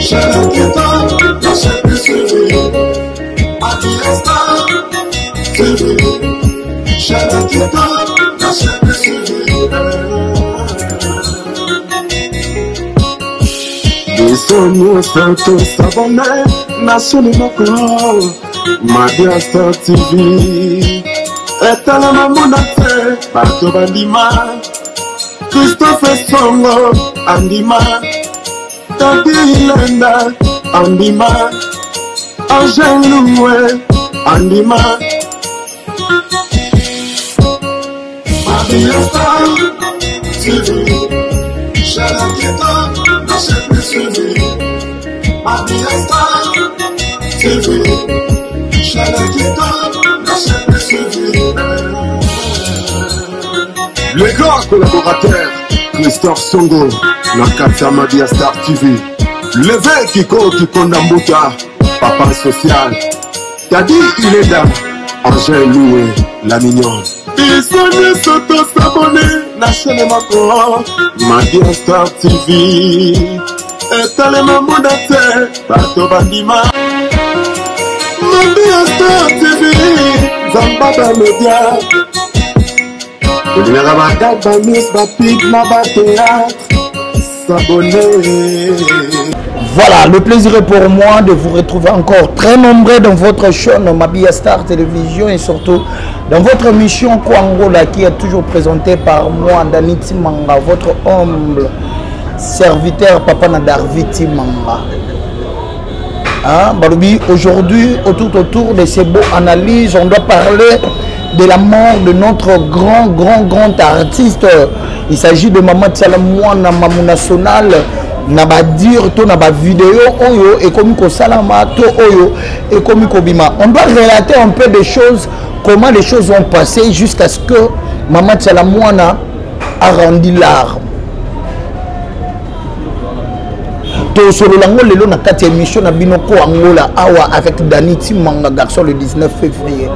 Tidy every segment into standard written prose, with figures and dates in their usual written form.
Biso nyonso tosabone na chaîne moko Mabia Star TV etalama mona te bato bandima Christophe Songo andima Tati Lenda andima Angel Loué andima Mabia Star TV chaîne kitoko na chaîne plus suivie Mabia Star TV chaîne kitoko na chaîne plus suivie. Le grand collaborateur Christophe Songo na kati ya Mabia Star TV. Leve Kiko Kikonda Mbuta, papa social. Tadi Ilenda, Angèle Loué, la mignonne. Biso nyonso tosabone na chaîne moko Mabia Star TV etalema mbunda te bato bandima Mabia Star TV Nzamba ba media olingaka bagag bamis bapib na bateatre s'abonner. Voilà, le plaisir est pour moi de vous retrouver encore très nombreux dans votre chaîne Mabia Star Télévision et surtout dans votre mission Kwangola qui est toujours présentée par moi, Dani Timanga, votre humble serviteur Papa Nadarvi Timanga. Hein, Balobi, aujourd'hui, autour, autour de ces beaux analyses, on doit parler de la mort de notre grand, grand, grand artiste. Il s'agit de Maman Tshala Mwana Mamou National. Na ba dire to na ba vidéo oyo ekomi kosalama to oyo ekomi kobima. On doit relater un peu des choses, comment les choses ont passé jusqu'à ce que Maman Tshala Mwana a rendu l'arme. Tosolola yango lelo na kati ya émission na bino ko Angola awa avec Dany Timanga garçon le 19 février.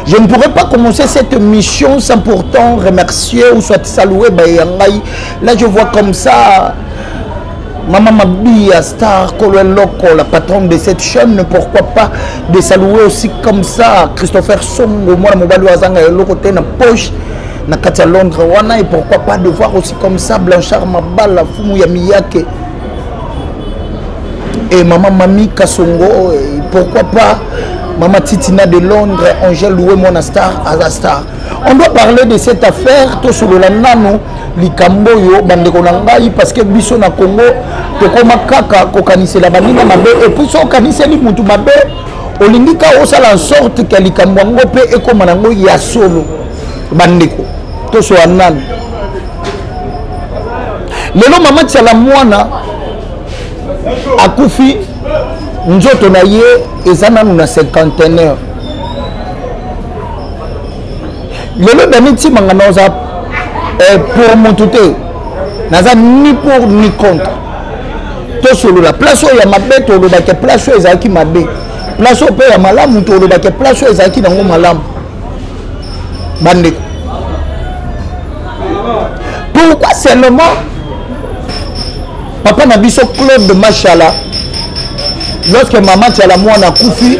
Je ne pourrais pas commencer cette mission sans pourtant remercier ou soit saluer Bayangai. Là, je vois comme ça Maman Mabia Star, Kolo Loko, la patronne de cette chaîne. Pourquoi pas de saluer aussi comme ça Christopher Songo, moi, Mobali Azanga, Loko na poche, na kati ya Londres wana. Et pourquoi pas de voir aussi comme ça Blanchard Mabala, Fumu ya Miyake et Maman Mami Kasongo, et pourquoi pas Maman Titina de Londres, Angèle Loué, mon star, Aza Star. On doit parler de cette affaire, tout sur le nano, likambo yo, bandeko na ngai, parce que biso na Congo, tokoma kaka kokanisela baninga mabe, et puis so okaniseli mutu mabe, olingi ka osala en sorte que likambo yango pe ekoma nango ya solo. Bandeko, tosola nano. Lelo Mama Tshala Mwana akufi, nzoto na ye eza nanu na cinquantenaire. Lelo Dany Timanga naza pour mutu te, naza ni pour ni contre. Tosolola place oyo ya mabe, tolobaka place oyo ezalaki mabe, place oyo mpe ya malamu, tolobaka place oyo ezalaki nango malamu. Bandeko, pourquoi seulement papa na biso Claude Machala, lorsque maman Tshala Mwana akufi,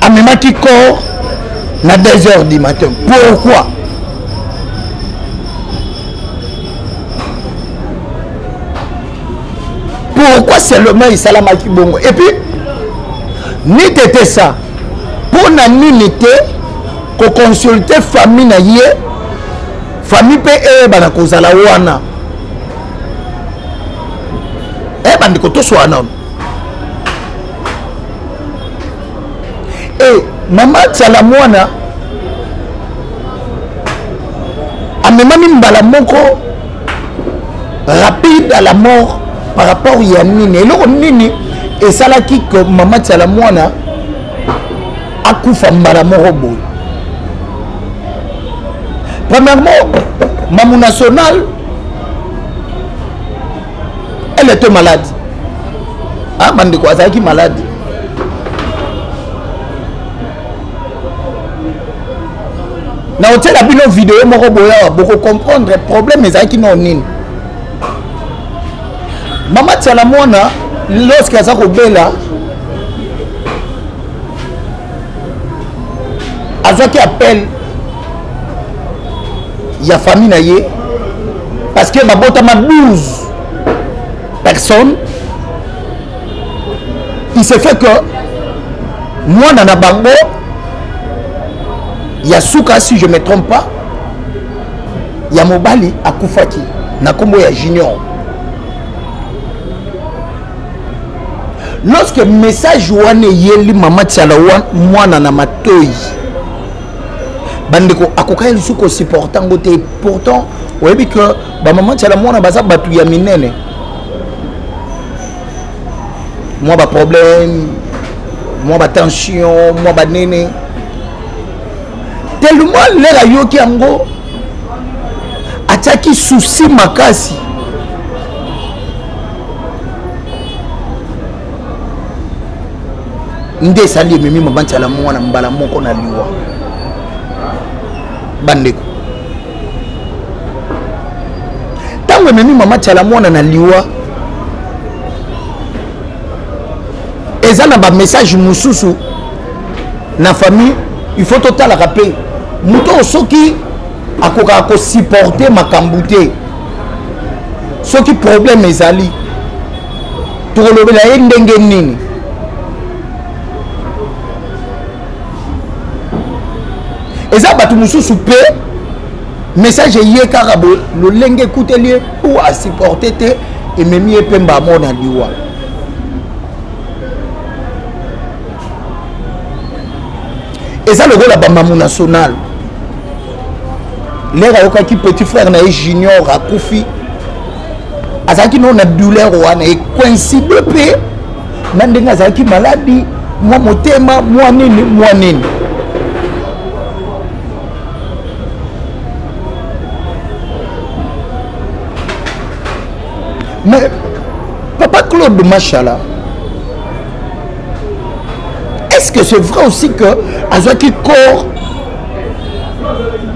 amemaki corps na 2 heures du matin? Pourquoi? Pourquoi seulement esalamaki bongo? Et puis ni tete ça, pour na nini te koconsulte famille na ye, famille pe eyebana kozala wana. Eh, bandeko, toswana nano. Et Mama Tshala Mwana amemami mbala moko rapide à la mort par rapport ya nini? Eloko nini esalaki que Mama Tshala Mwana akufa mbala moko boye? Premièrement, Mamou National, elle était malade. Ah, bandeko, azalaki malade. Na otiela bino video moko boye awa bokocomprendre problème ezalaki nao nini. Mama Tshala Mwana lorsque aza kobela azwaki appel ya famille na ye parce que babotama 12 personnes. Il se fait que mwana na bango ya suka, si je me trompe pas, ya mobali akufaki na nkombo ya Junior. Lorsque message wana eyeli mama Tshala Mwana na matoi, bandeko, akokaki lisusu kosupporte yango te. Pourtant oyebi ke bamama Tshala Mwana baza bato ya minene, mwa baproblème, mwa batension, mwa banene. Tellement lere ayoki yango, atiaki souci makasi. Nde esali ememi mama Tshala Mwana mbala moko na liwa. Bandeko, ntango ememi mama Tshala Mwana na liwa, eza na bamessage mosusu na famille. Il faut totalaka mpe moto oyo soki akokaka kosupporte makambo te. Soki problème ezali, tokolobela ye ndenge nini? Eza bato mosusu mpe message eye kaka boye, lolenge ekuteli ye po asupporte te, ememi ye mpe mbamo na liwa. Eza lokola bamamu national, lere ayokaki petit frère na ye Junior akufi, azalaki nao na douleur wana. Ecoïncide mpe na ndenge azalaki maladi, mwa motema, mwa nini, mwa nini. Mais papa Claude Machala, est-ce que c'est vrai aussi que azwaki corps,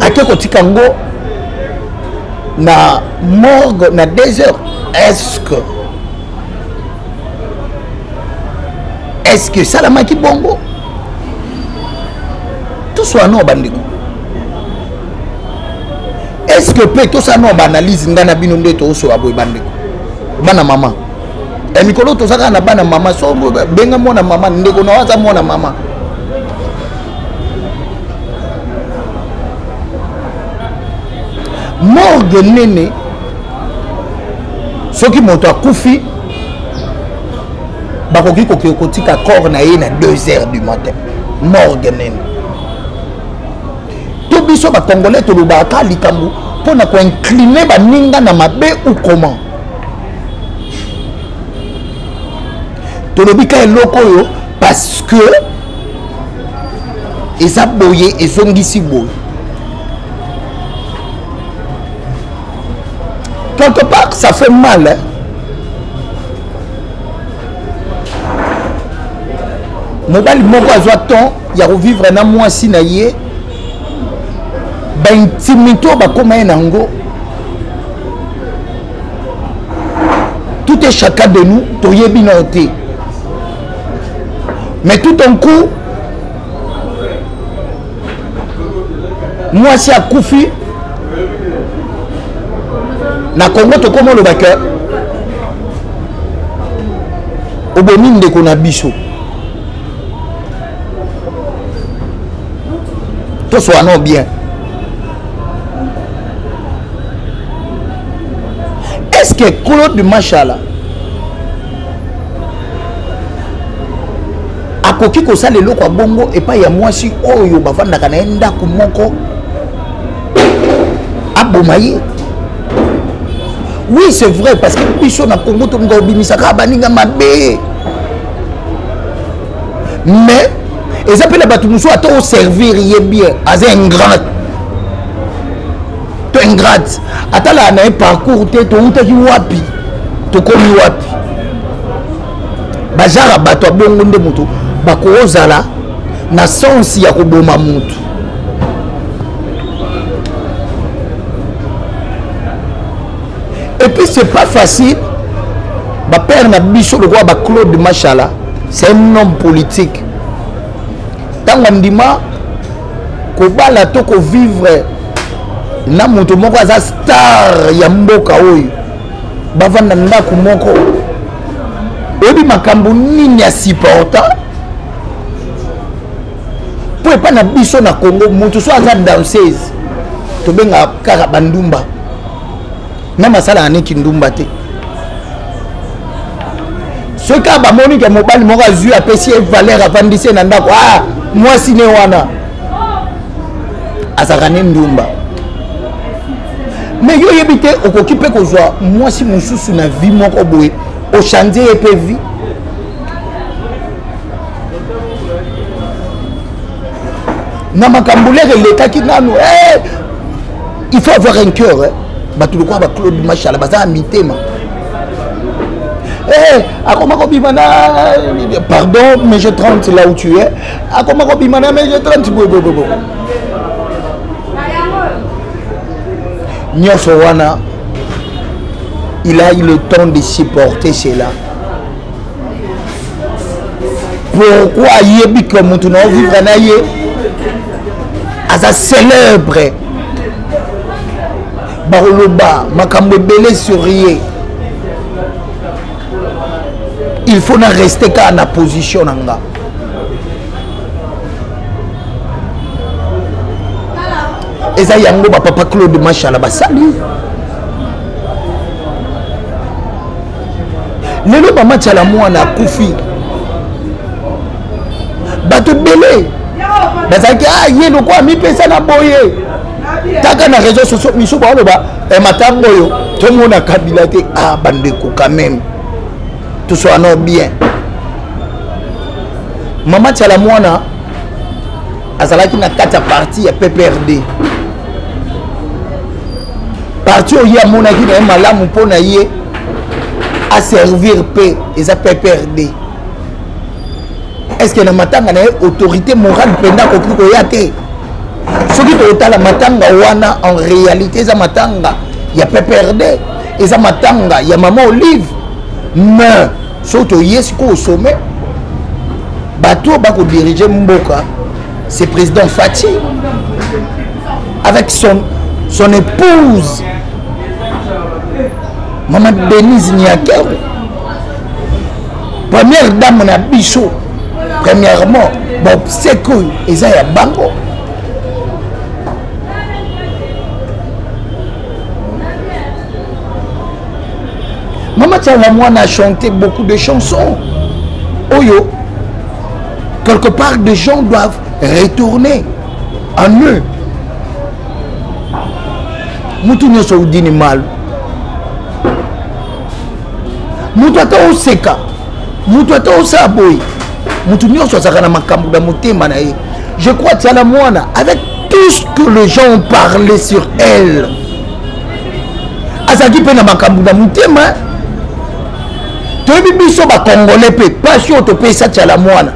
ake kotika yango na morgue na 2 heures? Est-ce que esalamaki bongo? Toswala nao, bandeko. Est-ce que mpe tosala nao baanalyse, ngai na bino, nde tosola boye, bandeko, bana mama ya mikolo? Toza kaka na bana mama. So benga mwana mama, ndeko na aza mwana mama. Morgue nene, soki moto akufi, bakoki koke kotika corps na ye na 2 heures du matin, morgue nene? To biso bacongolais tolobaka likambo mpo na koincline baninga na mabe ou comment? Tolobi ka eloko oyo parce que eza boye, ezongisi boye. Quelque part ça fait mal, hein? Mobali moko azwa temps ya kovivre na mwasi na ye, baintimité oyo bakóma ye nango. Tout et chacun de nous toyebi nao te, mais tout un coup mwasi akufi. Na Congo tokóma oloba ke obomi ndeko na biso. Toswa no bien. Est-ce que Claude Machala akoki kosala eloko ya bongo epai ya mwasi oyo bavandaka na ye ndako moko, aboma ye? Oui, c'est vrai, parce que biso na Congo tolinga obimisaka baninga mabe, mais eza mpe na bato mosusu, ata oservir ye bien, aza ingrat to ingrate, atalaka na ye parcours te, toutaki wapi, tokomi wapi. Bajara bato ya bongo nde moto bakozala na sens ya koboma motu. Et puis c'est pas facile. Bapère na biso lokola ba Claude Machala, c'est un homme politique. Ntango andima kobala to kovivre na moto moko aza star ya mboka oyo, bavanda ndako moko, oyebi makambo nini asupporta? Mpo epai na biso na Congo, moto so aza danseuse, tobengaka kaka bandumba. Meme asalaka neti ndumba te, soki kaka bamoni ke mobali moko azwi, apesi ye valeur, avandisi ye na ndako, ah, mwasi ne wana azalaka ne ndumba. Mais yo oyebi te, okoki mpe kozwa mwasi mosusu na vie moko boye, ochange ye mpe vie. Na makambo lere elekaki nanu, hey! Il faut avoir un cœur, hein? Bato lokola baclaude Machala baza na mitema. Hey, akoma kobima na, pardon, mais je 30 là où tu es, akoma kobima na, mais je 30 boye boye boye nyonso wana, il a eu le temps de supporter cela. Pourquoi? Ayebi ke moto na ovivre na ye aza célèbre, bakoloba makambo ebele sur ye. Il faut na rester kaka na position na nga. Eza yango bapapa Claude Machala basali. Lelo mama Tiala mwana akufi, bato ebele bazalaki ah, ye lokola amipesa na boye taka na réseau sociaux, misu baoloba eh, matango oyo tomona Kabila te. Ah, bandeko, quand même toswaka no bien. Mama Tiala mwana azalaki na kati ya parti ya PPRD, parti oyo ye amonaki na ye malamu mpo na ye aservir mpe eza PPRD. Est ce que na matanga na ye, autorité morale mpenza akoki koya te? Soki tokotala matanga wana, en réalité eza matanga ya PPRD, eza matanga ya mama Olive. Mais soki toye sikoyo au sommet, bato oyo bakodirige mboka, c'est président Fatshi avec son épouse mama Denise Nyakeru, première dame na biso. Premièrement, baobsèque oyo eza ya bango. Mama Tiala mwana a chanté beaucoup de chansons oyo quelque part des gens doivent retourner en eux. Mutu nyonso udini malu, mutu ata oseka, mutu ata osala boye, mutu nyonso azalaka na makambo na motema na ye. Je crois Tiala mwana, avec tout ce que les gens ont parlé sur elle, azalaki mpe na makambo na motema. Toyebi biso bacongolais mpe pasi oyo topesa Tiala mwana,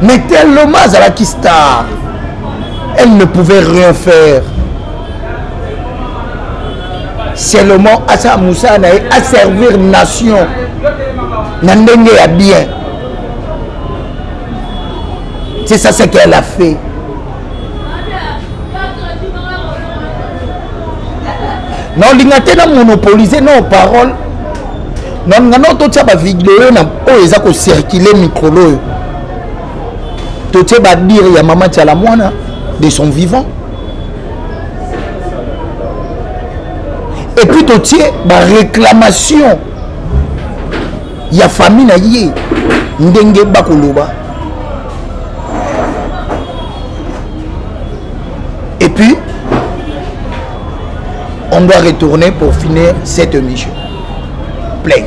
mais tellement azalaki star, elle ne pouvait rien faire, seulement asala mosala na ye, aservir nation na ndenge ya bien. C'est ça ce qu'elle a fait. Naolinga te na monopolise no parole, naolinga nao totia bavideo na oyo eza kocircule mikolo oyo, totie badire ya mama Tiala mwana de son vivant, et puis totie baréclamation ya famille na ye ndenge bakoloba. Et puis on doit retourner pour finir cette émission. Play.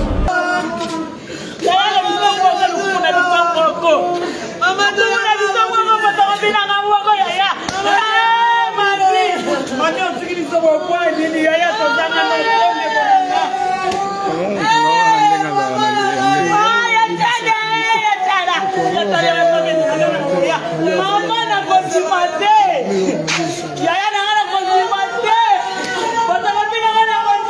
Mama na kondima te, yaya na nga na kondima te, bato bapinanga na kondima.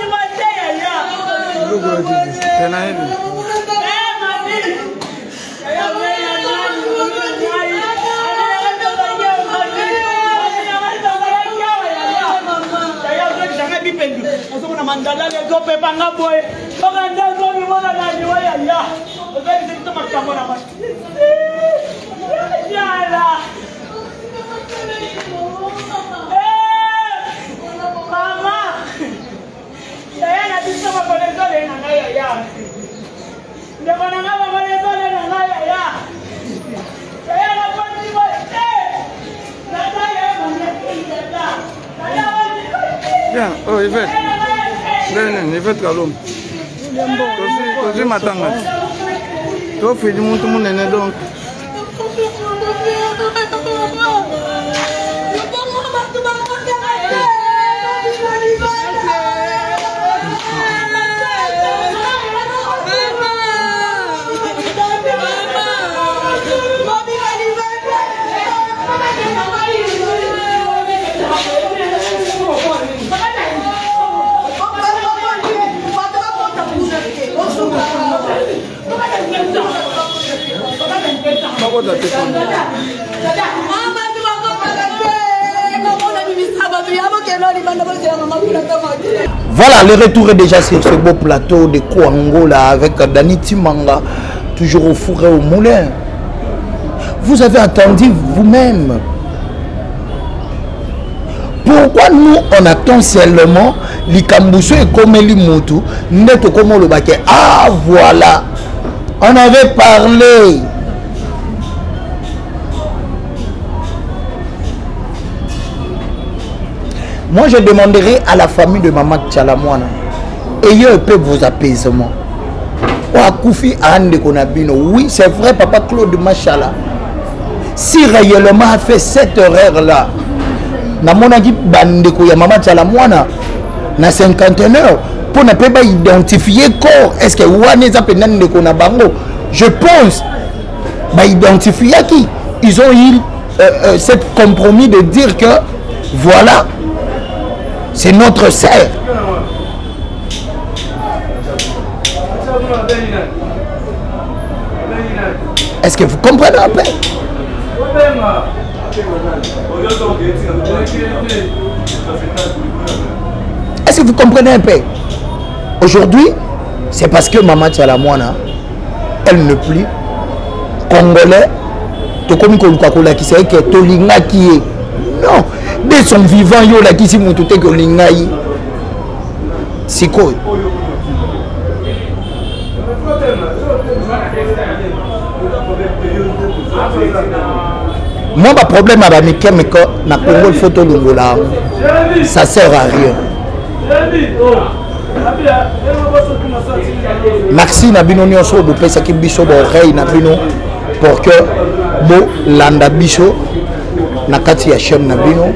Ozomona mandalala ezopepa nga boye oka nde ozomimona na liwa yaya ozalisa biso makambo na yala mama yaya na biso makolo ezole na ngai yaya ndeko na ngai makolo ezole na ngai yaya yaya na koti boye te tata ye tata tata Bien, oh Yvette. Nene, Yvette Kalombo. Tozwi matanga. Tofidi muntu munene donc. Bakota te. Voilà, le retour est déjà sur ce beau plateau de Kouangola avec Dani Timanga, toujours au four et au moulin. Vous avez attendu vous-même. Pourquoi nous, on attend seulement likambuso ekomeli mutu nde tokoma oloba ke ah voilà on avait parlé moi je demanderai à la famille de mama Tshala Mwana ayez un peu vos apaisements oyo akufi aandeko na bino oui c'est vrai papa Claude Machala si réellement a fait cette erreur là namonaki bandeko ya mama Tshala Mwana na cinquantenaire mpo na mpe baidentifie corps est ce que wana eza mpenza ndeko na bango je pense baidentifiaki ils ont eu euh, euh, cette compromis de dire que voilà c'est notre sœur. Est-ce que vous comprenez un peu? Est-ce que vous comprenez un peu? Aujourd'hui, c'est parce que Maman Tshala Mwana, elle ne plus congolais, tokomi koluka kolakisa ye ke tolingaki ye. Non, de son vivant yo olakisi moto te ke olinga ye. Sikoyo mwa baproblème ya bamike mike na congo il faut tolongola yango ça sert à rien. Merci na bino nyonso oyo bopesaki biso baoreille na bino pour que bolanda biso na kati ya chaîne na bino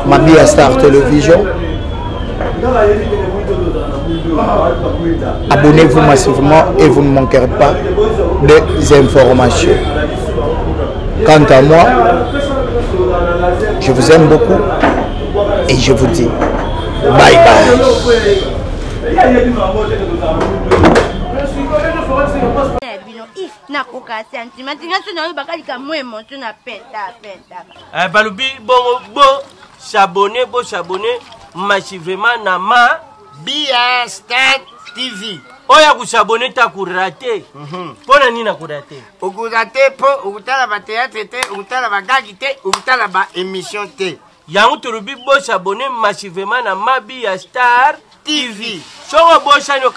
Mabia Star Television. Abonnez-vous massivement et vous ne manquerez pas des informations. Quant à moi, je vous aime beaucoup et je vous dis bye bye. Nakoka sentiment nga so nayoba likambo emotion na peta peta. Eh, balobi bongo bo s'abonner, bo s'abonner massivement na ma Bia Star TV. Oyo akosabone te akorate. Mpo na nini akorate? Okorate mpo okotala ba théâtre te, okotala ba gag te, okotala ba émission te. Yango tolobi bo s'abonner massivement na ma Bia Star TV. Soki obosani oka